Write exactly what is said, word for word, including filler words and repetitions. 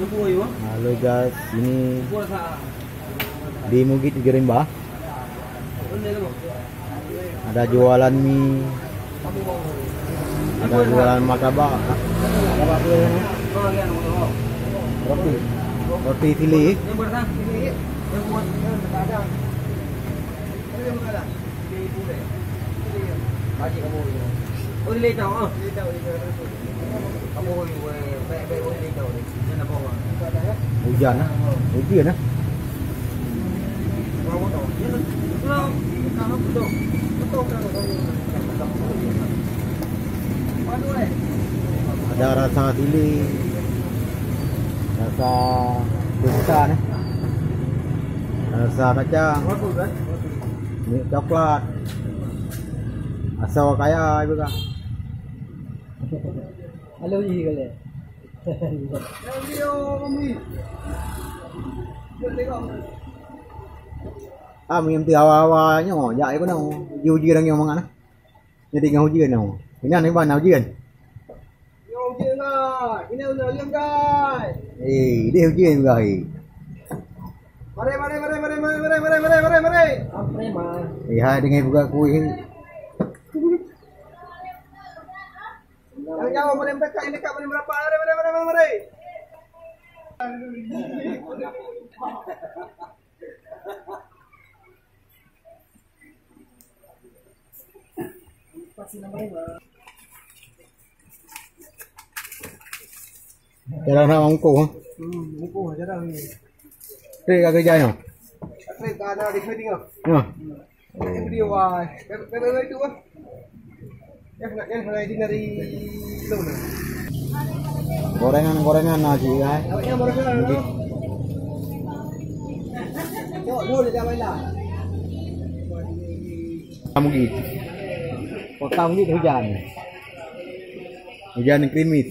Halo guys, ini di Bukit Tiga Rimba. Ada jualan mie, ada jualan martabak. Martabak apa ni? Roti. Roti sili. Hujan ah. Hujan ah. Ada rasa sili, rasa pisang, eh. Rasa kacang, minyak coklat, rasa kaya juga. Halo, iya kali. Ah, meunyoe hawa-hawa nyoe, jak ikeunoe. Uji-uji ureueng nyang mangat nah. Jadi ngon uji nyoe. Inan iban na uji kan? Nyoe uji kan? Ini uji kan? Eh, ideh uji juga, eh. Mari, mari, mari, mari. Mari, mari. Eh, hai, dengan buka kuih. Yang jauh boleh mendekat, yang dekat boleh merapat. Mari, mari, mari, mari, mari. Jarang nak mangkuk, ha? Hmm, mangkuk jarang ni. Trek ka kerja nyoe? Trek ka ada di sini, ah. Ya. Gorengan-gorengan na cik, eh. Kamu gitu. Kota Bukit hujan. Hujan krimis.